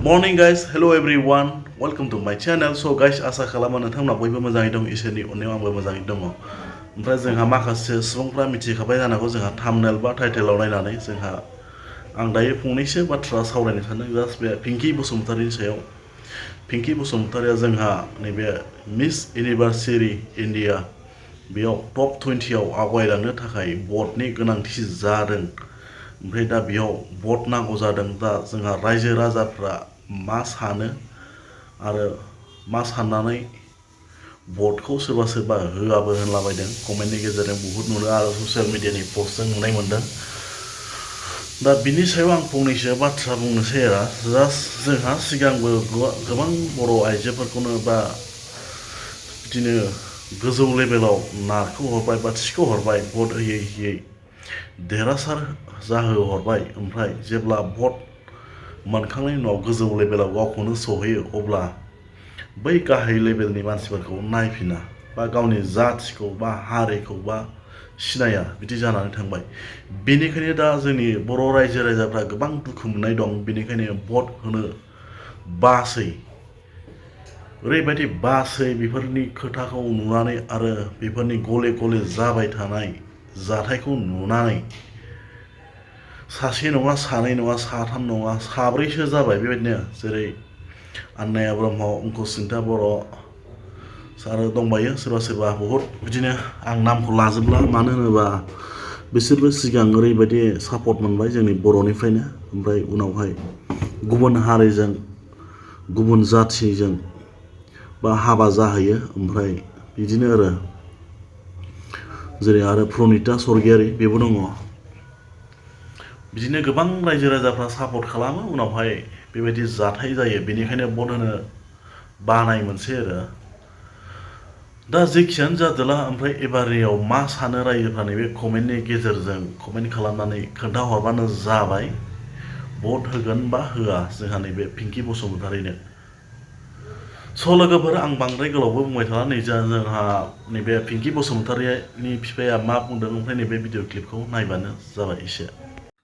Good morning guys, hello everyone, welcome to my channel. So guys, आसा खालामो नोंथांमोना बयबो मोजाङै दं, इसोरनि अननायाव आंबो मोजाङै दङ। ओमफ्राय जोंहा माखासे सुबुंफ्रा मिथिखाबाय जानांगौ जोंहा थाम्बनेल बा टाइटेलाव नायनानै जोंहा आं दायो फंनैसो बाथ्रा सावरायनो सानदों जास्ट बे पिंकि बसुमतारिनि सायाव। पिंकि बसुमतारिया जोंहा नैबे मिस इउनिभार्सिटी इन्डिया बेयाव टप 20आव आवगायलांनो थाखाय भटनि गोनांथि जादों। ओमफ्राय दा बेयाव भट नांगौ जादों। दा जोंहा रायजो राजाफ्रा मा सानो आरो मा साननानै भटखौ सोरबा सोरबा होआबो होनलाबायदों कमेन्टनि गेजेरजों बुहुत नुदों आरो ससियेल मिडियानि पस्टजों नुनाय मोन्दों। दा बिनि सायाव आं फंनैसो बाथ्रा बुंनोसै आरो जास्ट जोंहा सिगांबो गोबां बर' आइजोफोरखौनो बा बिदिनो गोजौ लेभेलाव नारखौ हरबाय बा थिखौ हरबाय भट होयै होयै देरहासार जाहोहरबाय। ओमफ्राय जेब्ला भट मोनखांनायनि उनाव गोजौ लेभेलाव गावखौनो सहैयो अब्ला बै गाहाय लेभेलनि मानसिफोरखौ नायफिना बा गावनि जाथिखौ बा हारिखौ बा सिनाया बिदि जानानै थांबाय। बेनिखायनो दा जोंनि बर' रायजो राजाफ्रा गोबां दुखु मोननाय दं। बेनिखायनो भट होनो बासै, ओरैबायदि बासै बेफोरनि खोथाखौ नुनानै आरो बेफोरनि गले गले जाबाय थानाय जाथायखौ नुनानै सासे नङा सानै नङा साथाम नङा साब्रैसो जाबाय बेबायदिनो, जेरै आन्नाया ब्रह्म, अंकुसिता बर' आरो दंबायो सोरबा सोरबा बहुद बिदिनो आं नामखौ लाजोबला, मानो होनोबा बिसोरबो सिगां ओरैबायदि सापर्ट मोनबाय जोंनि बर'निफ्रायनो, ओमफ्राय उनावहाय गुबुन हारिजों गुबुन जाथिजों बा हाबा जाहैयो। ओमफ्राय बिदिनो आरो जेरै आरो प्रनिता स्वर्गियारि बेबो दङ। बिदिनो गोबां रायजो राजाफ्रा सापर्ट खालामो, उनावहाय बेबायदि जाथाय जायो। बेनिखायनो भट होनो बानाय मोनसे आरो दा जेखियानो जादोला। ओमफ्राय एबारियाव मा सानो रायजोफ्रा नैबे कमेन्टनि गेजेरजों कमेन्ट खालामनानै खोन्थाहरबानो जाबाय भट होगोन बा होआ जोंहा नैबे पिंकि बसुमतारिनो। स' लोगोफोर आं बांद्राय गोलावबो बुंबाय थाला, नै जोंहा नैबे पिंकि बसुमतारिनि बिफाया मा बुंदों ओमफ्राय नैबे भिडिअ क्लिपखौ नायबानो जाबाय एसे।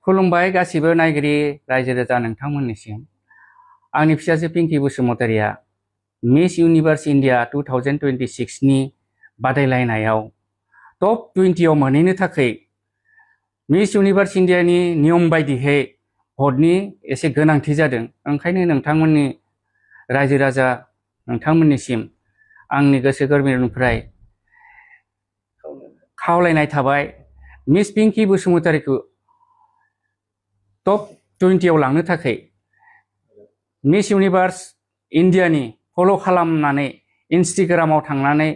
खुलुमबाय गासिबो नायगिरि रायजो राजा नोंथांमोननिसिम। आंनि फिसाजो पिंकि बसुमतारिया मिस इउनिभार्स इन्डिया 2026 नि बादायलायनायाव टप 20आव मोनहैनो थाखाय मिस इउनिभार्स इन्डियानि नियम बायदियै भटनि एसे गोनांथि जादों। ओंखायनो नोंथांमोननि रायजो राजा नोंथांमोननिसिम आंनि गोसो गोरबोनिफ्राय खावलायनाय थाबाय, मिस पिंकि बसुमतारिखौ टप 20आव लांनो थाखाय मिस इउनिभार्स इन्डियानि फल' खालामनानै इन्स्टाग्रामाव थांनानै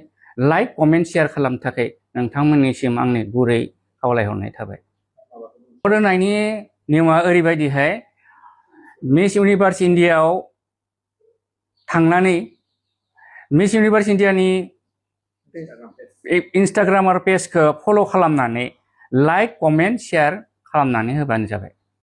लाइक कमेन्ट शेयार खालामनो थाखाय नोंथांमोननिसिम आंनि गुरै खावलायहरनाय थाबाय। भट होनायनि नियमा ओरैबायदिहाय, मिस इउनिभार्स इन्डियाआव थांनानै मिस इउनिभार्स इन्डियानि इन्स्टाग्राम आरो पेजखौ फल' खालामनानै लाइक कमेन्ट शेयार खालामनानै होबानो जाबाय।